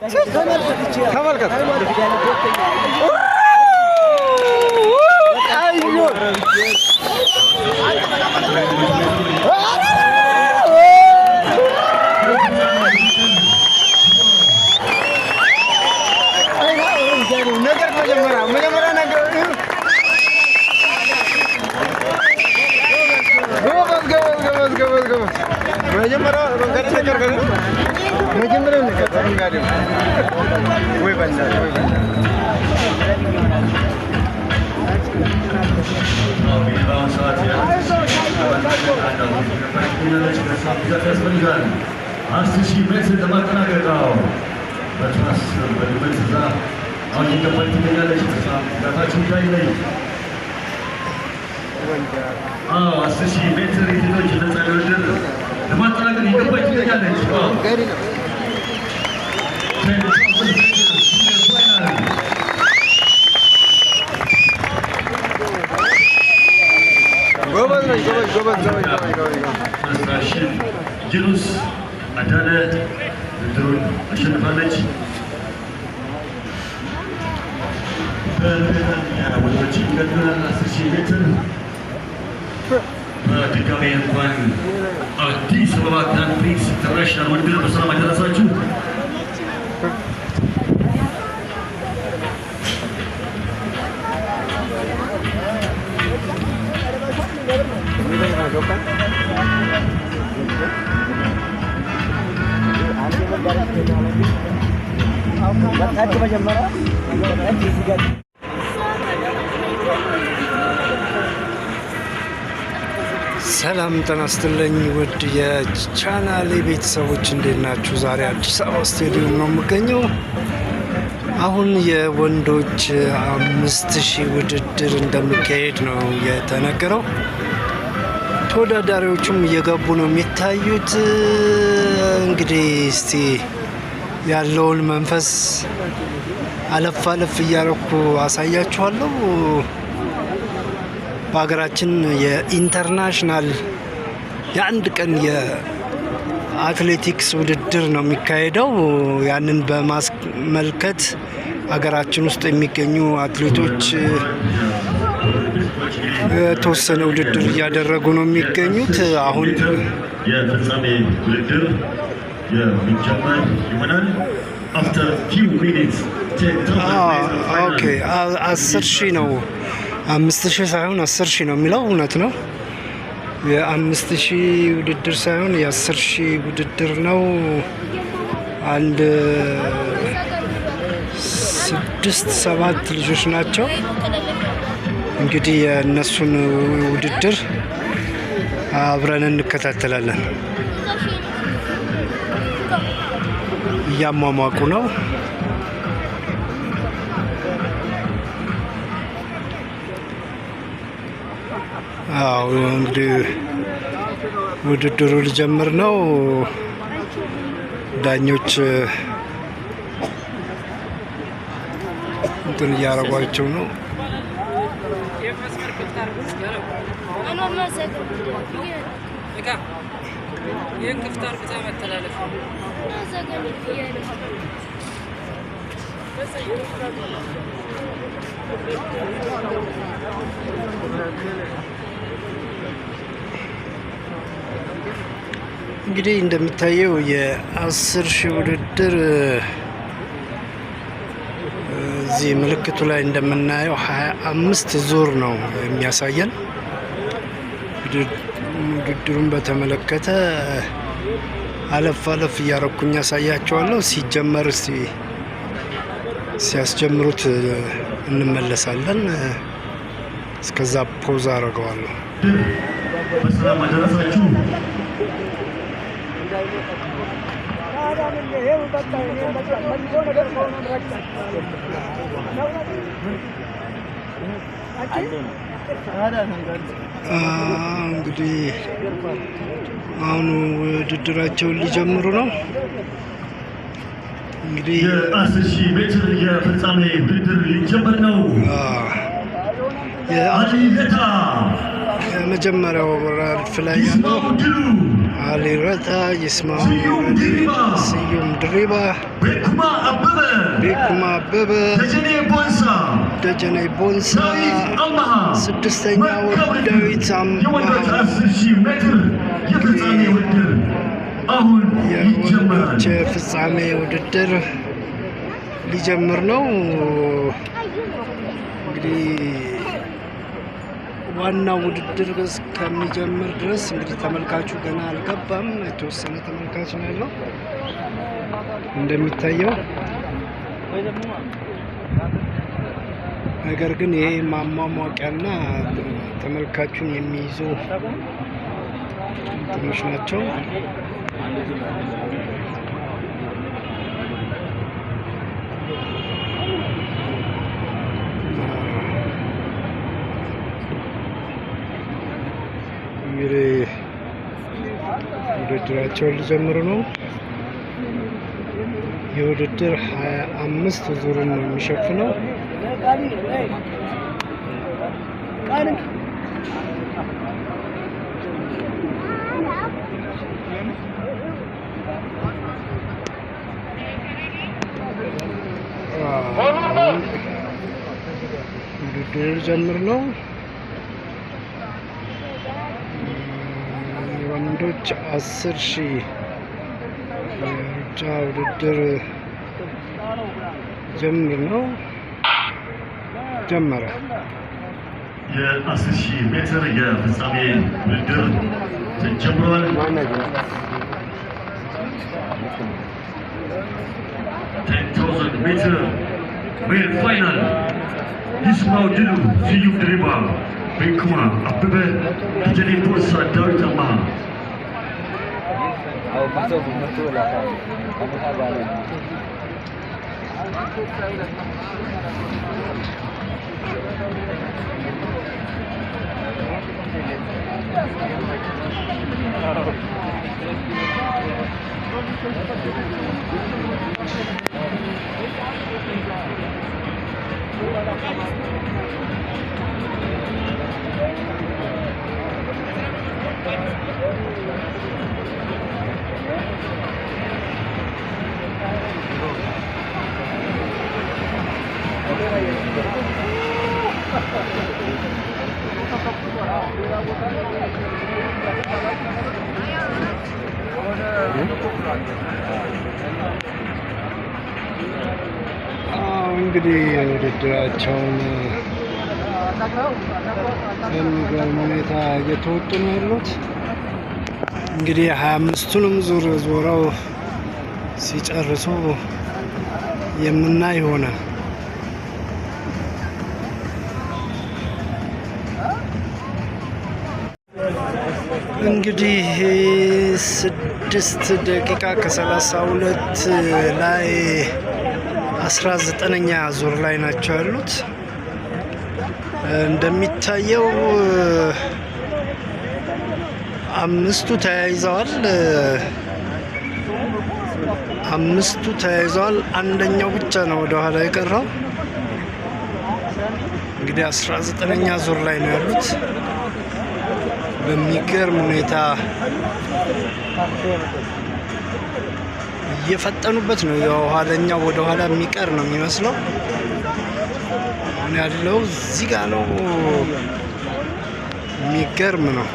ተመልከት። ነገር መጀመሪያ መጀመሪያ ነገር ጎበዝ ጎበዝ ጎበዝ ጎበዝ ጎበዝ። መጀመሪያ ነገር ነገር መጀመሪያ ነገር ወይ በእናትህ ወይ በእናትህ። በአሁኑ ሰዓት ያስፈልጋል። 10,000 ሜትር ለማጠናቀቅ በትራስ በድመት እዛ አሁን እየገባች ትገኛለች። ጋታችን ላይ 10,000 ሜትር የሴቶች ነፃ ውድድር ለማጠናቀቅ እየገባች ትገኛለች። ጎበዝ ነች። ጎበዝ ጎበዝ ጎበዝ ጎበዝ። ጅሩስ አዳነ ውድድሩን አሸንፋለች። ወንዶች ይቀጥላል። 10,000 ሜትር በድጋሚ እንኳን አዲስ አበባ ግራንድ ፕሪክስ ኢንተርናሽናል ውድድር በሰላም አደረሳችሁ። ሰላም ጤና ይስጥልኝ ውድ የቻናሌ ቤተሰቦች እንዴት ናችሁ? ዛሬ አዲስ አበባ ስቴዲየም ነው የምገኘው። አሁን የወንዶች 5000 ውድድር እንደሚካሄድ ነው የተነገረው። ተወዳዳሪዎቹም እየገቡ ነው የሚታዩት። እንግዲህ እስቲ ያለውን መንፈስ አለፍ አለፍ እያረኩ አሳያችኋለሁ። በሀገራችን የ international የአንድ ቀን የአትሌቲክስ ውድድር ነው የሚካሄደው። ያንን በማስመልከት ሀገራችን ውስጥ የሚገኙ አትሌቶች የተወሰነ ውድድር እያደረጉ ነው የሚገኙት። አሁን የፍጻሜ ውድድር የሚጀመር ይሆናል። After few minutes. Okay፣ 10,000 ነው፣ 5000 ሳይሆን 10,000 ነው የሚለው እውነት ነው። የ5000 ውድድር ሳይሆን የ10,000 ውድድር ነው። አንድ ስድስት ሰባት ልጆች ናቸው። እንግዲህ የእነሱን ውድድር አብረን እንከታተላለን። እያሟሟቁ ነው። አዎ እንግዲህ ውድድሩ ሊጀምር ነው። ዳኞች እንትን እያደረጓቸው ነው። እንግዲህ እንደሚታየው የ10,000 ውድድር እዚህ ምልክቱ ላይ እንደምናየው 25 ዙር ነው የሚያሳየን። ውድድሩን በተመለከተ አለፍ አለፍ እያረኩኝ ያሳያቸዋለሁ። ሲጀመር እስቲ ሲያስጀምሩት እንመለሳለን። እስከዛ pause አደርገዋለሁ። በሰላም አደረሳችሁ። እንግዲህ አሁን ውድድራቸውን ሊጀምሩ ነው። እንግዲህ የ10,000 ሜትር የፍጻሜ ውድድር ሊጀመር ነው። አሊ ረታ፣ የመጀመሪያው ረድፍ ላይ ያለው ይስማው ድሉ፣ አሊ ረታ፣ ይስማው ስዩም ድሪባ፣ ስዩም ድሪባ፣ ቤኩማ ቤኩማ አበበ፣ ደጀኔ ቦንሳ፣ ደጀኔ ቦንሳ ዳዊት አማሃ። ስድስተኛው መልካም ውድድር። ዳዊት አማሃ። የወንዶች 10,000 ሜትር የፍጻሜ ውድድር አሁን ይጀመራል። የወንዶች ፍጻሜ ውድድር ሊጀምር ነው። እንግዲህ ዋናው ውድድር እስከሚጀምር ድረስ እንግዲህ ተመልካቹ ገና አልገባም። የተወሰነ ተመልካች ነው ያለው እንደሚታየው። ነገር ግን ይሄ ማሟሟቂያና ተመልካቹን የሚይዙ እንትኖች ናቸው። እንግዲህ ውድድራቸውን ሊጀምሩ ነው። የውድድር 25 ዙርን ነው የሚሸፍነው። አሁን ውድድሩ ሊጀምር ነው። የወንዶች 10,000 የሩጫ ውድድር ጀምር ነው፣ ጀመረ። የ10,000 ሜትር የፍጻሜ ውድድር ተጀምሯል። 10,000 meter male final. ይስማው ድሉ፣ ስዩም ድሪባ፣ ቤኩማ አበበ፣ ደጀኔ ቦንሳ፣ ዳዊት አማሃ። አዎ እንግዲህ ውድድራቸውን በሚገርም ሁኔታ እየተወጡ ነው ያሉት። እንግዲህ 25ቱንም ዙር ዞረው ሲጨርሱ የምናይ ይሆናል። እንግዲህ 6 ደቂቃ ከ32 ላይ 19ኛ ዙር ላይ ናቸው ያሉት። እንደሚታየው አምስቱ ተያይዘዋል። አምስቱ ተያይዘዋል። አንደኛው ብቻ ነው ወደኋላ የቀረው። እንግዲህ 19ኛ ዙር ላይ ነው ያሉት። በሚገርም ሁኔታ እየፈጠኑበት ነው። የኋለኛው ወደ ኋላ የሚቀር ነው የሚመስለው። አሁን ያለው እዚህ ጋ ነው። የሚገርም ነው።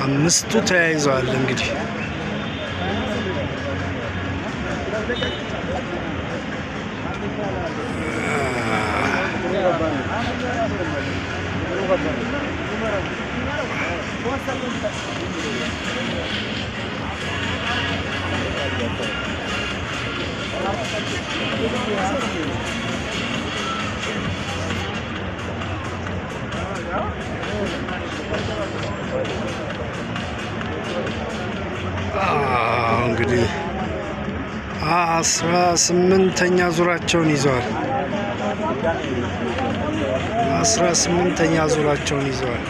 አምስቱ ተያይዘዋል እንግዲህ። አዎ እንግዲህ 18ኛ ዙራቸውን ይዘዋል። 18ኛ ዙራቸውን ይዘዋል።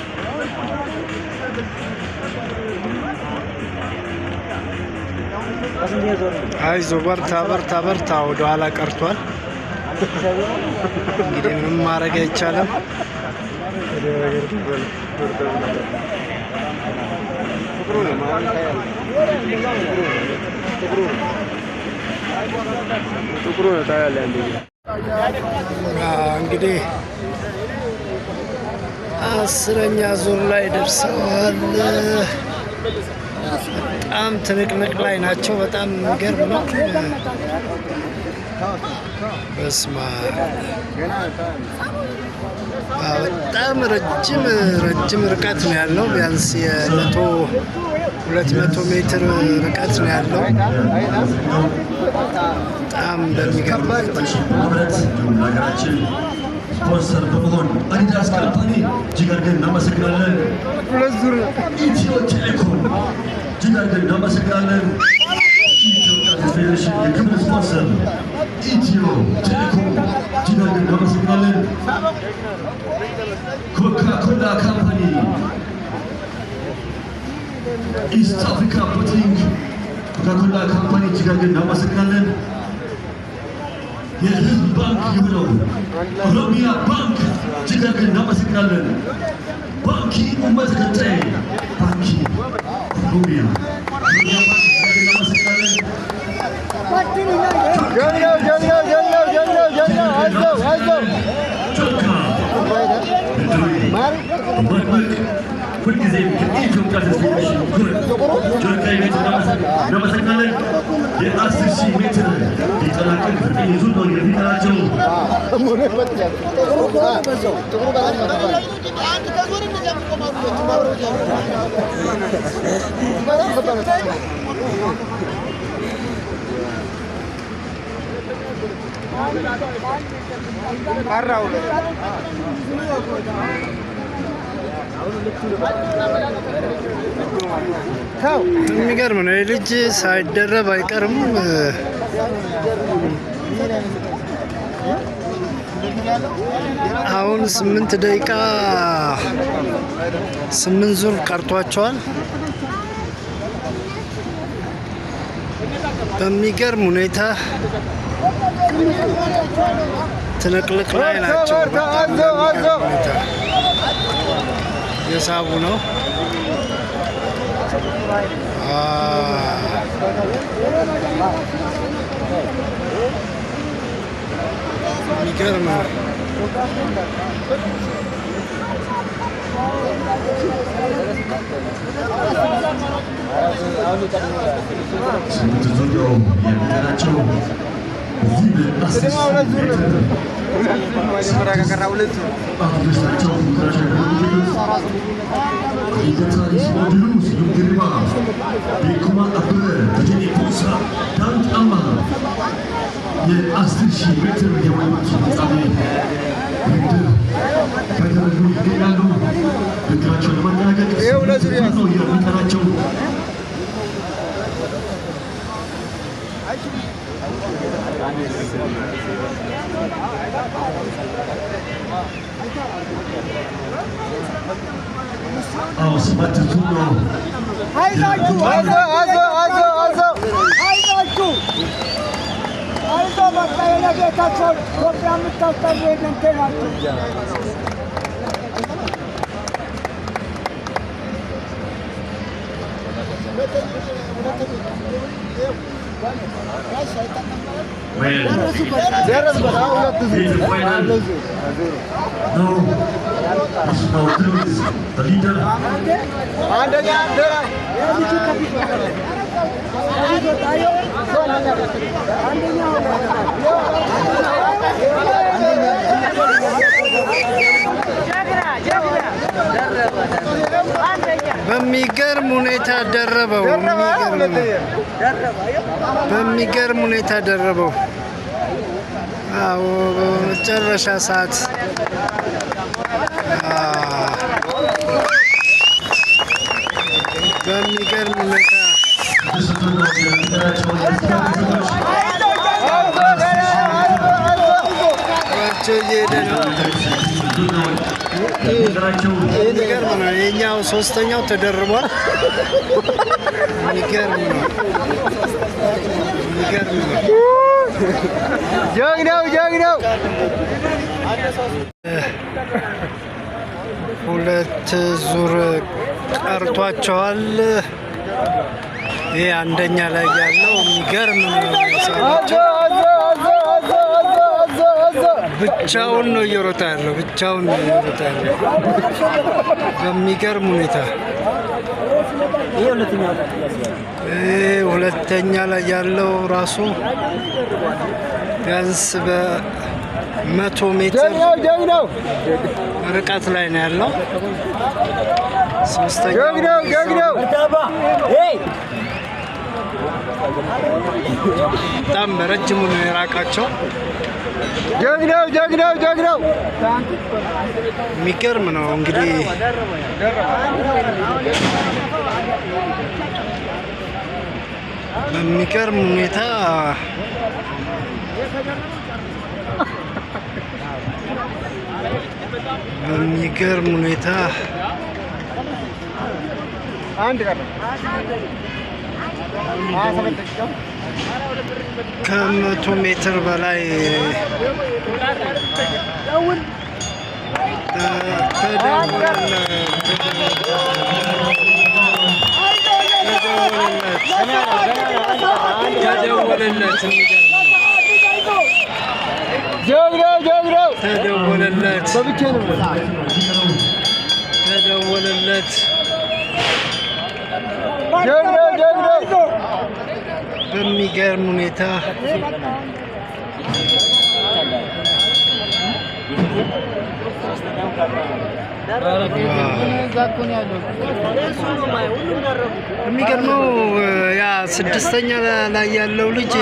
አይዞ በርታ በርታ በርታ። ወደ ኋላ ቀርቷል። እንግዲህ ምንም ማድረግ አይቻልም። ጥቁሩ ነው ታያለህ። አንደኛ እንግዲህ 10ኛ ዙር ላይ ደርሰዋል። በጣም ትንቅንቅ ላይ ናቸው። በጣም የሚገርም ነው። በስመ አብ፣ በጣም ረጅም ረጅም ርቀት ነው ያለው። ቢያንስ የ100 200 ሜትር ርቀት ነው ያለው። በጣም በሚገርም ሁኔታ በማምረት እንዲሁም ለሀገራችን ስፖንሰር በመሆን አዲዳስ company እጅግ አድርገን እናመሰግናለን። ሁለት ዙር ኢትዮ ቴሌኮም እጅግ አድርገን እናመሰግናለን። ኢትዮጵያ ፌዴሬሽን የክብር ስፖንሰር ኢትዮ ቴሌኮም እጅግ አድርገን እናመሰግናለን። ኮካ ኮላ company፣ East Africa Bottling፣ ኮካ ኮላ company እጅግ አድርገን እናመሰግናለን። የህዝብ ባንክ የሆነው ኦሮሚያ ባንክ እጅግ አድርገን እናመሰግናለን። ባንኪ ኡመት ከተይ ባንኪ ኦሮሚያ፣ ኦሮሚያ ባንክ እጅግ አድርገን እናመሰግናለን። ጀግናው ጀግናው ጀግናው ጀግናው ጀግናው፣ አይዞህ አይዞህ። ጮካ መድመቅ ሁልጊዜም ከኢትዮጵያ ፌዴሬሽን ጎን ጆርካ ኢቨንት እናመሰግናለን። የ10,000 ሜትር ሊጠናቀቅ 9 ዙር ነው የሚቀራቸው። የሚገርም ነው። የልጅ ሳይደረብ አይቀርም። አሁን 8 ደቂቃ 8 ዙር ቀርቷቸዋል። በሚገርም ሁኔታ ትንቅንቅ ላይ ናቸው። በጣም በሚገርም ሁኔታ የሳቡ ነው። የሚገርም ነው። 8 ዙር ነው የሚቀራቸው። በዚህ በ10,000 ሜትር መጀመሪያ ከቀራ ሁለት ዙር አትሌቶች ናቸው ፉክክራቸውን የሚገኙት። ይገታ ይስሞድሉ፣ ስዩም ግርማ፣ ቤኩማ አበበ፣ ደጀኔ ቦንሳ፣ ዳዊት አማ የ10,000 ሜትር የወንዶች ፍጻሜ ውድድር ያደረጉ ይገኛሉ። ውድድራቸውን ለማጠናቀቅ ይኸው ሁለት ዙር ያዝ። ነው የሚቀራቸው። አዎ፣ 7 ዙር ነው። አይዟችሁ። አይዞህ አይዞህ አይዞህ አይዞህ። አይዟችሁ፣ አይዞ በቃ የነጌታቸው ኢትዮጵያ የምታስጠሩ የእናንተ ናችሁ። ደረስበት። አሁን ሁለት ዙር። This is final. ሁለት ዙር ዜሮ። Now, Ismail Dulu is the leader. አንደኛ ደራ። የልጁ ከፊት ወጣ፣ ከፊት ወጣ። አንደኛ ሆነ። በሚገርም ሁኔታ ደረበው። ደረበ። የሚገርም ሁለተኛ። በሚገርም ሁኔታ ደረበው። አዎ፣ በመጨረሻ ሰዓት በሚገርም ሁኔታ። ስድስት ዙር ነው የሚቀራቸው የሴቶች። አይዞህ አይዞህ አይዞህ። ቸው እየሄደ ነው። ዙር ነው የሚቀራቸው። የሚገርም ነው። የኛው ሶስተኛው ተደርቧል። የሚገርም ነው። የሚገርም ነው። ጀግናው ጀግናው። 2 ዙር ቀርቷቸዋል። ይህ አንደኛ ላይ ያለው የሚገርም ነው ያሳያቸው። ብቻውን ነው እየሮጠ ያለው። ብቻውን ነው እየሮጠ ያለው በሚገርም ሁኔታ። ይህ ሁለተኛ ላይ ያለው ራሱ ቢያንስ በ100 ሜትር ርቀት ላይ ነው ያለው። ሶስተኛው በጣም በረጅሙ ነው የራቃቸው። ጀግናው ጀግናው ጀግናው። የሚገርም ነው እንግዲህ። በሚገርም ሁኔታ፣ በሚገርም ሁኔታ። አንድ ቀረ። 27 ደቂቃ። ከ100 ሜትር በላይ ተደወለለት፣ ተደወለለት፣ የሚገርም። ጀግናው ጀግናው። ተደወለለት። በብቻ ነው። ተደወለለት። ጀግናው ጀግናው። በሚገርም ሁኔታ። የሚገርመው ያ ስድስተኛ ላይ ያለው ልጅ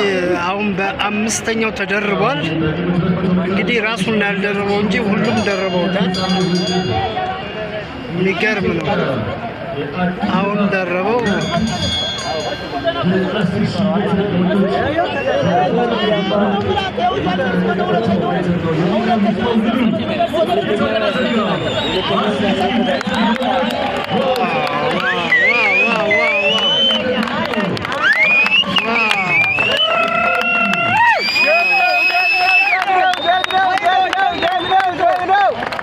አሁን በአምስተኛው ተደርቧል። እንግዲህ ራሱን ያልደረበው እንጂ ሁሉም ደርበውታል። የሚገርም ነው። አሁን ደረበው። Wow, wow, wow!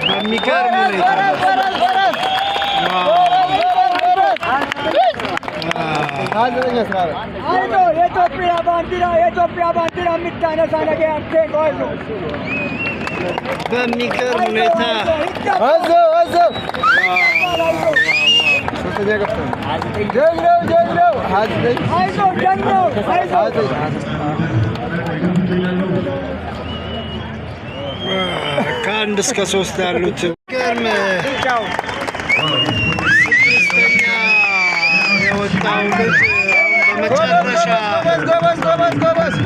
በሚገርም ሁኔታ፣ wow! አይዞ፣ የኢትዮጵያ ባንዲራ፣ የኢትዮጵያ ባንዲራ የምታነሳ ነገ አንተ ነው። አይዞ። በሚገርም ሁኔታ። ሶስተኛ ገብቶ ጀግናው ጀግናው 29። አይዞ ጀግናው አይዞ። 29። ከአንድ እስከ ሶስት ያሉት ገርም። ስድስተኛ የወጣው ልጅ በመጨረሻ ጎበዝ ጎበዝ ጎበዝ።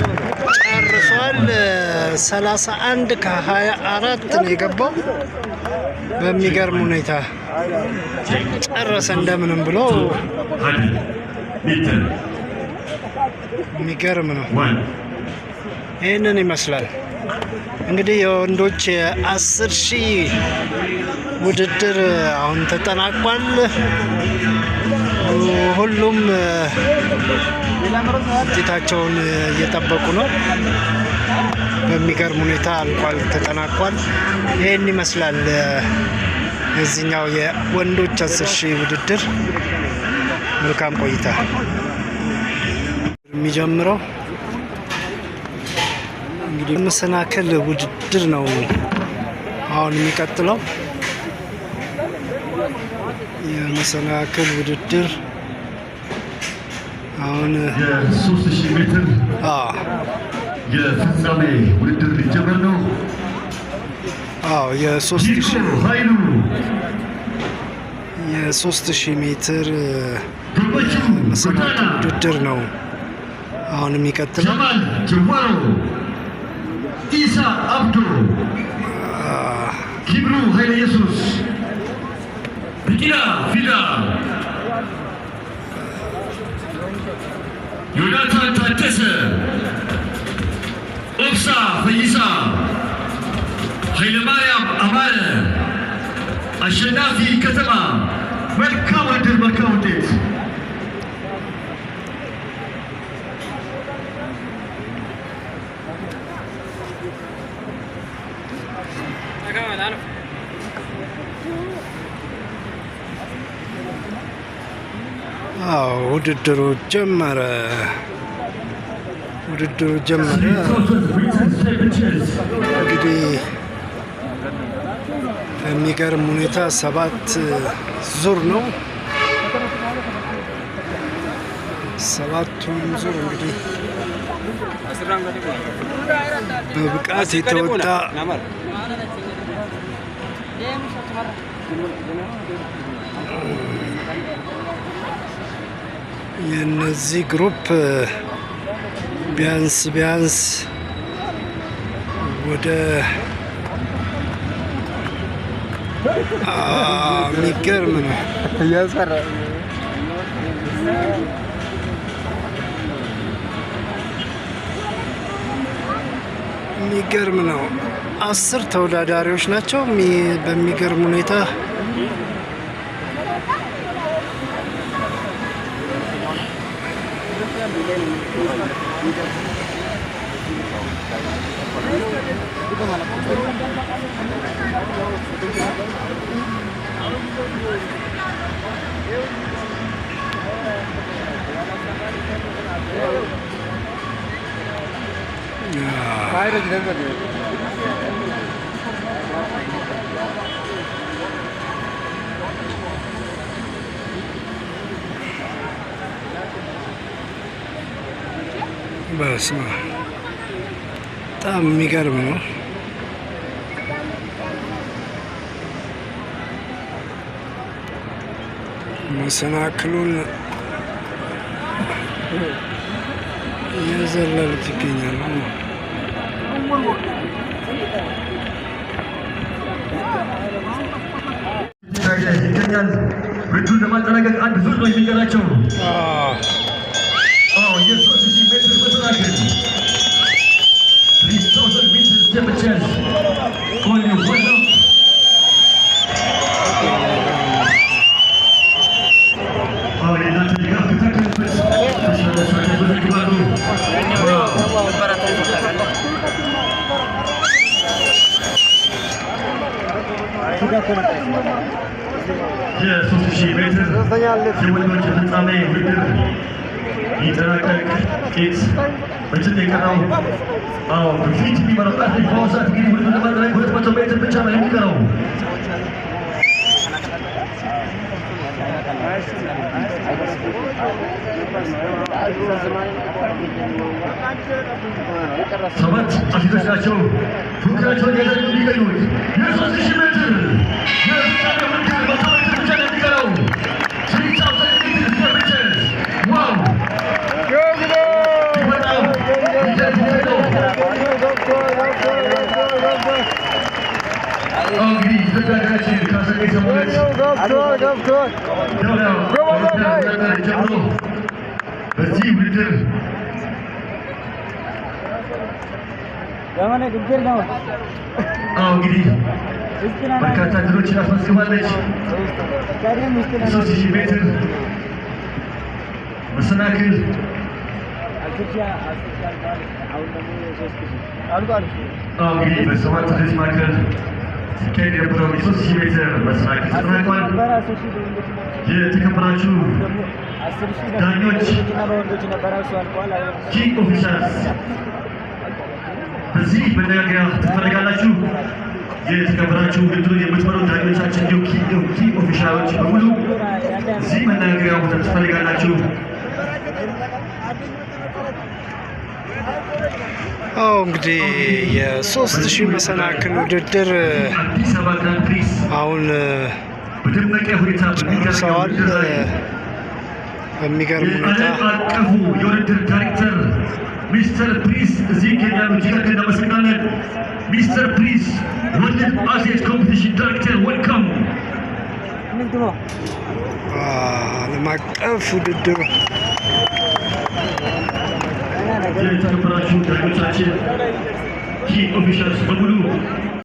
ጨርሷል። 31 ከ24 ነው የገባው። በሚገርም ሁኔታ ጨረሰ እንደምንም ብሎ። ሜትር። የሚገርም ነው። One. ይህንን ይመስላል እንግዲህ የወንዶች የ10,000 ውድድር አሁን ተጠናቋል። ሁሉም ውጤታቸውን እየጠበቁ ነው። በሚገርም ሁኔታ አልቋል፣ ተጠናቋል። ይህን ይመስላል የዚህኛው የወንዶች 10,000 ውድድር። መልካም ቆይታ። የሚጀምረው እንግዲህ መሰናክል ውድድር ነው አሁን የሚቀጥለው የመሰናክል ውድድር አሁን። የ3000 ሜትር የፍጻሜ ውድድር ሊጀመር ነው። አዎ፣ የ3000 ይኩኖ ኃይሉ፣ የ3000 ሜትር ገመቹ መሰናክል ጎዳና፣ ውድድር ነው አሁን የሚቀጥለው። ጀማል ጀዋሮ፣ ኢሳ አብዶ፣ ኪብሩ ኃይለ ኢየሱስ፣ ቢቂላ ፊዳ፣ ዮናታን ታደሰ፣ ኦብሳ ፈይሳ፣ ኃይለማርያም አማረ፣ አሸናፊ ከተማ። መልካም ውድድር፣ መልካም ውጤት። አዎ ውድድሩ ጀመረ። ውድድሩ ጀመረ። 3000 meters steeplechase. እንግዲህ በሚገርም ሁኔታ ሰባት ዙር ነው። ሰባቱን ዙር እንግዲህ በብቃት የተወጣ የነዚህ group ቢያንስ ቢያንስ ወደ የሚገርም ነው። እያስፈራ። የሚገርም ነው። 10 ተወዳዳሪዎች ናቸው። በሚገርም ሁኔታ በስመ አብ፣ በጣም የሚገርም ነው። መሰናክሉን እየዘለሉት ይገኛሉ። ይገኛል። ውድድሩን ለማጠናቀቅ አንድ ዙር ነው የሚቀራቸው። አዎ፣ የ3000 ሜትር መሰናክል፣ 3000 meters steeplechase, only one lap. አዎ፣ የእናንተ ድጋፍ ከታከለበት ተሻለ ሰዓት ያስመዘግባሉ። Wow! የ3000 ሜትር የወንዶች ፍጻሜ ውድድር ሊጠናቀቅ ጥቂት ምንጭ የቀረው። አዎ፣ በፊት የሚመራው አትሌት በአሁኑ ሰዓት እንግዲህ ውድድሩን ለማጠናቀቅ 200 ሜትር ብቻ ነው የሚቀረው። ሰባት አትሌቶች ናቸው ፉክክራቸውን እያደረጉ የሚገኙት። የ3000 ሜትር የፍጻሜ ውድድር 100 ሜትር ብቻ ነው የሚቀረው። 3000 meters steeplechase. Wow! በጣም የሚገርም ነው። አዎ፣ እንግዲህ ኢትዮጵያ ሀገራችን ከ1972 ጀምሮ በዚህ ውድድር አዎ እንግዲህ በርካታ ድሎችን አስመዝግባለች። 3000 ሜትር መሰናክል። አዎ፣ እንግዲህ በሰባት አትሌቶች መካከል ሲካሄድ የነበረው የ3000 ሜትር መሰናክል ተጠናቋል። የተከበራችሁ ዳኞች፣ key officials በዚህ መነጋገሪያ ትፈልጋላችሁ። የተከበራችሁ ውድድሩን የምትመሩ ዳኞቻችን እንዲሁ key official ኦች በሙሉ እዚህ መነጋገሪያ ቦታ ትፈልጋላችሁ። አዎ፣ እንግዲህ የ3000 መሰናክል ውድድር አዲስ አበባ Grand Prix አሁን በደመቀ ሁኔታ በሚደረገው ጨርሰዋል። ውድድር ላይ በሚገርም ሁኔታ የዓለም አቀፉ የውድድር ዳይሬክተር ሚስተር ፕሪስ እዚህ ይገኛሉ። እጅግ አድርገን እናመሰግናለን። ሚስተር ፕሪስ፣ World Athletics Competition Director፣ welcome። ዓለም አቀፍ ውድድሩ የተከበራችሁ ዳኞቻችን፣ key officials በሙሉ